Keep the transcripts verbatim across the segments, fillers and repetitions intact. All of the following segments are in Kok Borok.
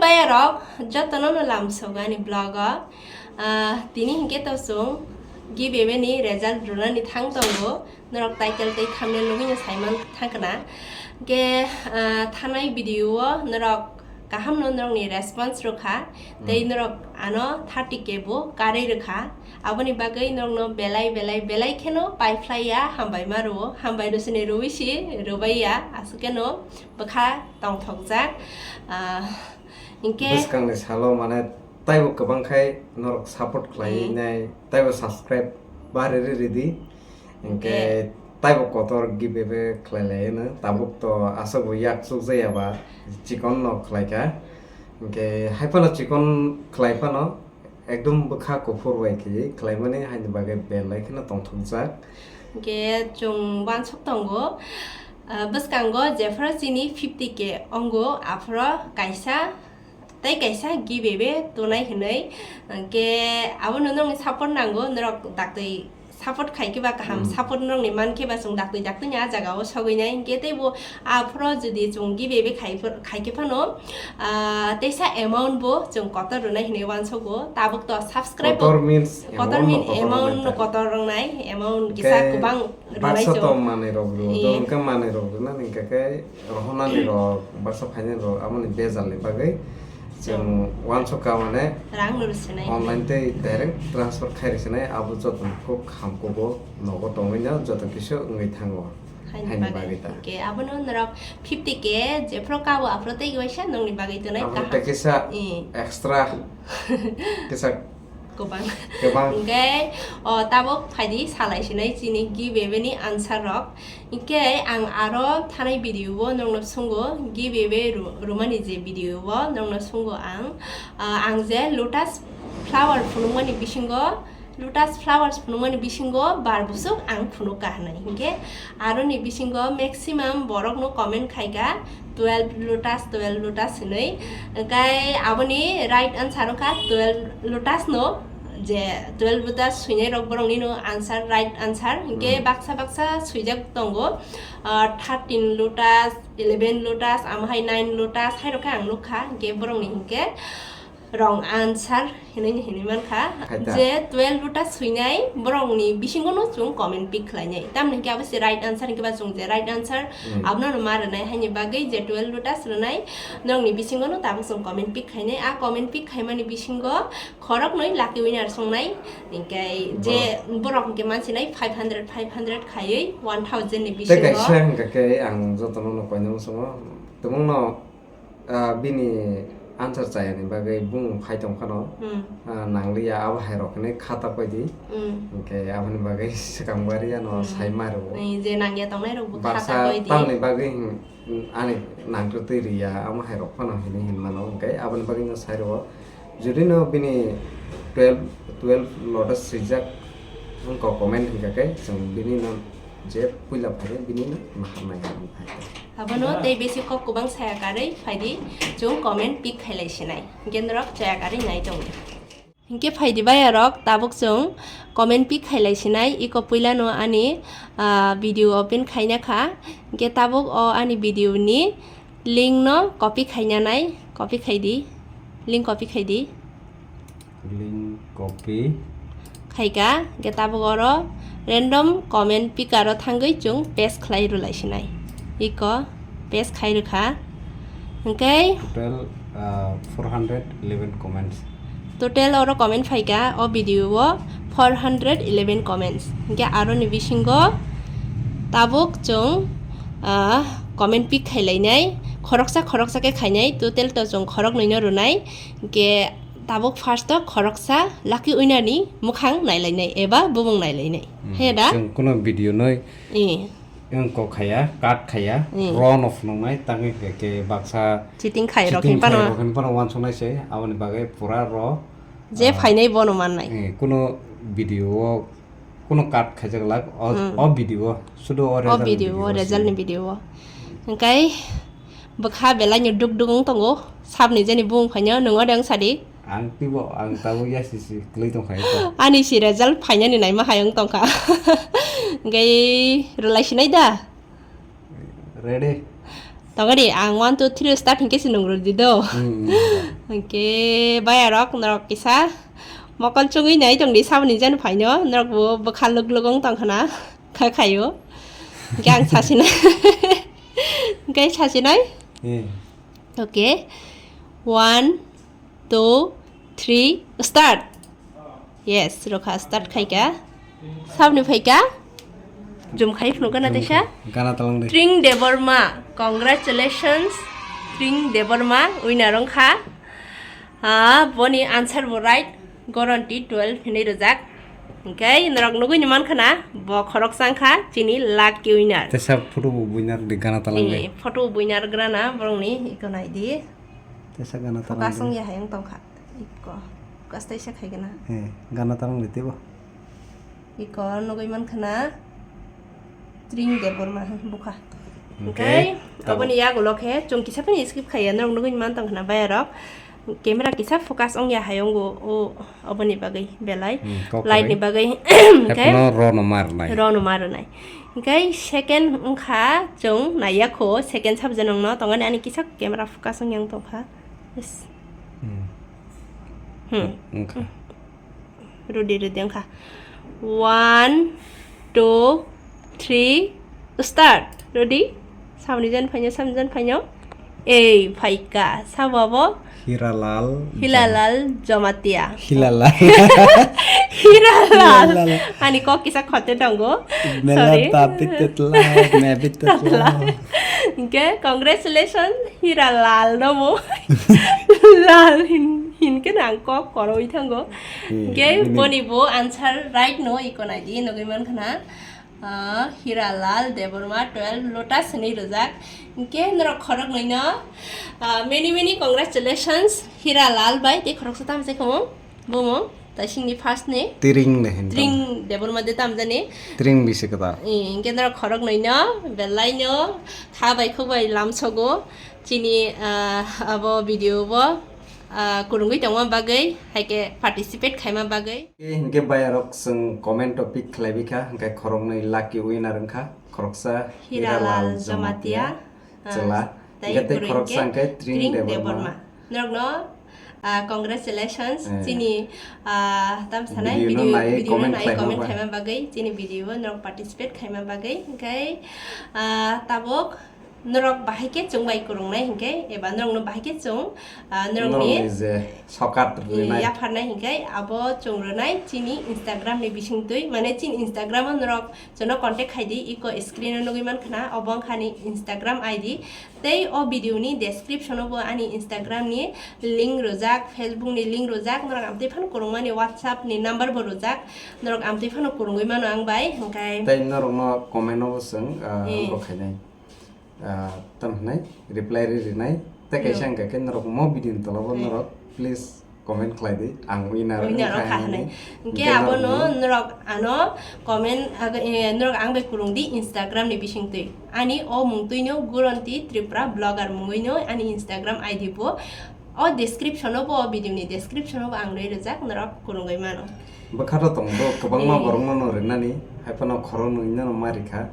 Ayarok jotono no lamsok ani vlog o. Ah, tini hinkhe to chwng giveaway ni result rwnani thang tongo. Norok title tei thumbnail nugwi no saiman thangkna. Hinkhe, ah, thanai video o norok kaham no norokni response rwkha. Tei norok ano thirty K bo karwi rwkha. Aboni bagwi norokno belai belai belai kheno paiphlaiya, hambai ma rwo, hambai rwsini rwui si rwbaiya, aswk kheno bwkha tongthokjak. Ah, hinkhe bwskangni salo mane taibo kwbang khai norok support khlai nai, taibo subscribe bari riri di. Hinkhe taibo kotor giveaway khlai lai no, tabuk to aswk bo yak chuk jaya ba chikon no khlai kha. Hinkhe hai phano chikon khlai phano ekdom bwkha kuphur bai khe khlaimani, haini bagwi belai kheno tongthokjak. Hinkhe chwng uansuk tongo, ah, bwskango jephru chini fifty K ongo, aphuru kaisa tei kaisa giveaway tonai hinwi. Hinkhe abono norokni support nango, norok daktwi support khai khe ba kaham, support norokni man khe ba chwng daktwi daktwini a jaga o sogwi nai. Hinkhe teibo aphuru jodi chwng giveaway khai ph-, khai khe phano, ah, teisa amount bo chwng kotor rwnai hinwi uansugo. Tabuk to subscribe bo kotor means kotor amount mean no kotor amount no rwnai. Kotor rwngnai, amount kisa kwbang rwnai baksa chwng. To manwi rok rw, eh, to hwnkhe manwi rok rwnani hinkhe khe rohonani rok, baksa phainani rok, aboni bejalni bagwi chwng uansukha mane rang no rwsinai, online tei direct transfer khai rwsinai, abo joto kok hamkuk o nogo tongwi no joto kisa wngwi thango. Haini haini bagwi bagwi ta. Hinkhe abono norok fifty K jephru kabo aphuru tei waisa nongni bagwi tonai. Aphuru kaham. Tei kisa, eh, extra kisa kwbang. Kwbang. Hinkhe o tabuk phaidi salai sinai chini giveaway ni answer rok. Hinkhe ang aro thanai video o nongno sungo, giveaway ru-, rumani je video o nongno sungo ang. Ah, ang je lotus flower phunukmani bisingo, lotus flowers phunukmani bisingo bar busuk ang phunukka hinwi. Hinkhe aroni bisingo maximum borokno comment khaikha twelve lotus, twelve lotus hinwi. Hinkhe aboni right answer wngkha twelve lotus no, je twelve lotus swinai rok borokni no answer, right answer. Hinkhe baksa baksa swijak tongo, ah, thirteen lotus, eleven lotus, amo hai nine lotus, hai rok khe ang nukha. Hinkhe borokni hinkhe wrong answer hinwi hinwi mankha. Hai ta. Je twelve lotus swinai borokni bisingo no chwng comment pick khlainai. Tamni hinkhe abo se right answer hinkhe ba chwng je right answer abono no ma rwnai, haini bagwi je twelve lotus rwnai norokni bisingo no tabuk chwng comment pick khainai. A comment pick khaimani bisingo khoroknwi lucky winner songnai. Hinkhe je borok hinkhe mansinai five hundred, five hundred khaiwi one thousand ni bisingo. Tei kaisa hinkha khe ang jotono no koinai muchungo. Tabukno Ah, bini answer chayani bagwi bumung phai tong phano, ah, nangliya, abo hai rok hinwi khata koi di. Hinkhe aboni bagwi swkang bari ano sai ma rwo. Ni je nangya tongnai rok bo khata koi di. Baksa tamni bagwi hin-, ani nangtwi twi riya, amo hai rok phano hinwi hin mano, hinkhe aboni bagwi no sai rwo. Jodi no bini twelve, twelve lotus swijak wngkha comment hinkha khe chwng bini no je puila phai bini no maharnai hinwi phai. Abono tei besi kok kwbang saya karwi phaidi, chwng comment pick khailai sinai. Hinkhe norok chaya karwi nai tongo. Hinkhe phaidi bayarok tabuk chwng comment pick khailai sinai. Iko puilano ani, ah, video open khaina kha. Hinkhe tabuk o ani video ni link no copy khaina nai. Copy khaidi. Link copy khaidi. Link copy. Khaika, hinkhe tabuk oro random comment picker o thangwi chwng paste khlai rwlai sinai. Iko paste khai rwkha. Hinkhe total, ah, four hundred eleven comments. Total oro comment phaika o video o four hundred eleven comments. Hinkhe aroni bisingo tabuk chwng, ah, comment pick khailainai, khoroksa khoroksa khe khainai, total to chwng khoroknwi no rwnai. Hinkhe tabuk first o khoroksa lucky winner ni mwkhang nailainai eba bumung nailainai. He da? Chwng kuno video noi wng kok khaya, cut khaya, raw no phunuknai, tangwi khe baksa cheating khai rok hin phano wansuknai se, aboni bagwi pura raw, je phainai bono mannai. Kuno video o kuno cut khaijak lak, o video o sudo o result ni video o, result ni video o. Hinkhe bwkha belai no duk duk wng tongo, sabni jeni bumung phainai, nwng ode wng sadi. Ang twibo, ang tabuk yasi si kwlwi tongkha ito. Ani si result phainani naima hai wng tongkha. Hinkhe rwlai sinai da? Ready? Tongori, ang one, two, three start hinkhe se nung rwdi do. Hmm, hmm, hmm. Hinkhe bayarok norok kisa mokol chugui nai tongdi saboni jan phaino, norok bo bwkha luk luk wng tongkhana, kha khaio. Hinkhe ang sasinai. Hinkhe sasinai. Hmm. Okay. One, two, three, start. Yes, rokha start khaika. Sabni phaika. Jum khai phunukha na teisa. Gana talang de. Tring Debbarma. Congratulations. Tring Debbarma winner wngkha. Ah, boni answer bo right. Guarantee twelve hinwi rwjak. Hinkhe norok nugui ni mankha na, bo khoroksa wngkha chini lucky winner. Teisa photo bo buinar de gana talang de. Eh, photo bo buinar grana borokni iko naidi. Teisa gana talang de. Focus wngya hai wng tongkha. Iko, focus teisa khaigana. Eh, gana talang de tebo. Iko nugui mankha na Tring Debbarma bukha. Okay. Hinkhe aboni yagulo khe chwng kisa phano skip khaiya, norok nugui man tongkhana bayarok. Camera kisa focus wngya hai wngo, o, oboni bagwi belai. Hmm, kok light ni bagwi. Hinkhe hepno rono marnai. Rono marnai. Hinkhe second wngkha chwng naiya kho, second subject wngno tongani ani kisa camera focus wngya wng tongkha. Yes. Hmm. Hmm. Wngkha. Rudi, rudi wngkha. One, two, three, start. Rudi. Samni jan phainyo, samni jan phainyo. Ei, phaika. Sabo abo? Hiralal. Hilalal Jamatia. Hilalal. Hiralal. Hilalal. Ani kok kisa khote tongo. Mela. Sorry. Tapi tetla, mebi tetla. Hinkhe, congratulations, Hiralal no mo. Lal hin, hinkhe nang kok koroi thango. Hmm, hinkhe bini boni bo answer right no iko naidi, nugui mankha na. Ah, Hiralal Debbarma twelve Lotus hinwi rwjak. Hinkhe norok khoroknwi no, ah, many many congratulations Hiralal bai, tei khoroksa tamo se khamu bumung taisingni first ni. Tring le hin Tring tamo. Debbarma de tamjani. Tring bisi kwtal. Eh, hinkhe norok khoroknwi no belai no kha bai khuk bai lamsogo chini, ah, abo video bo, ah, kwrwngwi tongma bagwi, hai khe participate khaima bagwi. Hinkhe bayarok chwng comment o pick khlaiwi kha, hinkhe khoroknwi lucky winner wngkha, khoroksa Hiralal Hiralal Jamatia, Jamatia, ah, chwla. Tei hinkhe tei kwrwi khoroksa hinkhe hinkhe Tring Tring Debbarma. Debbarma. Norokno, ah, congratulations, eh, chini, ah, tam sanai video no video, nai video no comment nai khlaima comment ba. Khlaima bagwi, chini video o norok participate khaima bagwi, hinkhe, ah, tabuk norok bahai khe chwng bai kwrwngnai hinkhe, eba norokno bahai khe chwng, ah, norokni norokni je sokat eh, rwnai. Yapharnai hinkhe abo chwng rwnai chini Instagram ni bisingtwi, mane chini Instagram o norok chwngno contact khai di, iko screen o nugui mankha na, obo wngkha ni Instagram I D. Tei o video ni description o bo ani Instagram ni link rwjak, Facebook ni link rwjak, norok amtwi phano kwrwngmani WhatsApp ni number bo rwjak, norok amtwi phano kwrwngwi mano ang bai, hinkhe. Tei norokno comment o bo chwng, ah, eh, bo khainai. Ah, tam hinai reply ri rinai. Tei kaisa no. Hingka khe norok mo video ni tola bo eh, norok please comment khlai di. Ang winner wngkha hinwi. Winner wngkha hinwi. Hinkhe abono norok ano comment ag-, eh, norok ang bai kwrwng di Instagram ni bisingtwi. Ani o mungtwi no Guranti Tripura Blogger mungwi no ani Instagram I D bo o description o bo, o video ni description o bo ang rwi rwjak, norok kwrwngwi mano. Bwkha to tong do, kwbangma eh, borokno no rinani, hai phano khoroknwi no ma rikha,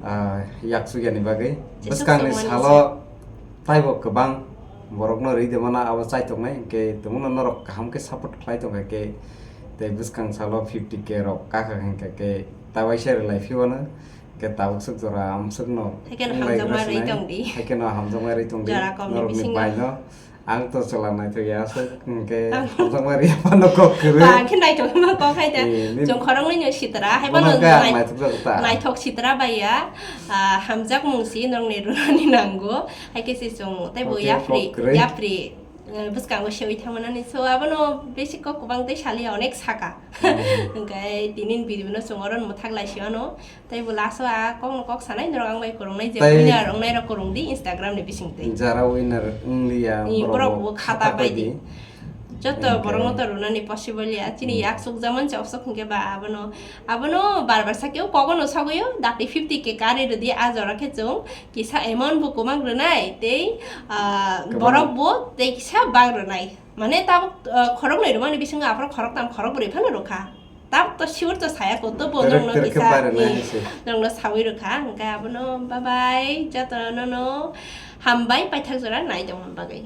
ah, yaksuk yani bagwi. Jesuk bwskangni sokmani salo se. Taibo kwbang borokno ri de mano abo chaitok nai, hinkhe tongmano norok kaham khe support khlai tongkha khe, tei bwskang salo fifty K rok kakha hinkha khe tawaisa rwlai phiyano, hinkhe tabuk swk jora amswkno. Haikhe no wnglaigwra hamjakma rwi sinai, tong di. Haikhe no hamjakma rwi tong di, jora komni norokni bisingo. Baino. Ang to chwla naithok ya aswk, hinkhe hamjakma rwi phano kok kwrwi. Ba, ang khe naithok ma kok hai da. Eh, nini chwng khoroknwi no sitra, hai bono phano khe ang nai-, naithok jak ta. Naithok sitra bai ya, ah, hamjakmung si norokni rwnani nango. Hai khe se chwng teibo okay, yapri, kok kwrwi. Yapri, eh, bwskango sewi thangmanani. So, abono basic kok kwbang tei saliya onek saka. Hmm. Hinkhe tini video no chwng oro mwthak lai si ano. Tei bo last o a kok no kok sanai norok ang bai kwrwngnai je tei winner wngnai rok kwrwng di Instagram ni bising twi. Jara winner wngliya ni borok borok bo bo khata khata bai di. Bai di. Joto hinkhe borok no to rwnani possible ya. Chini hmm, yak suk jamon chok sok hinkhe ba abono, abono bar bar sakhe o kogo no sagwi o dakti fifty K kari rwdi a jora khe chwng kisa amount bo kwbang rwnai tei, ah, kwbang. Borok bo tei kisa bang rwnai. Mane tabuk, ah, khorok nwi rwmani bisingo aphuru khorok tam khorok bwrwi phano rwkha. Tabuk to sure to saya ko, to bo terek nongno terek khe kisa, barena eh, hai se. Nongno sawi rwkha, hwnkhe abono bye bye, jotono no, no, Hambai paithak jora nai tongma bagwi.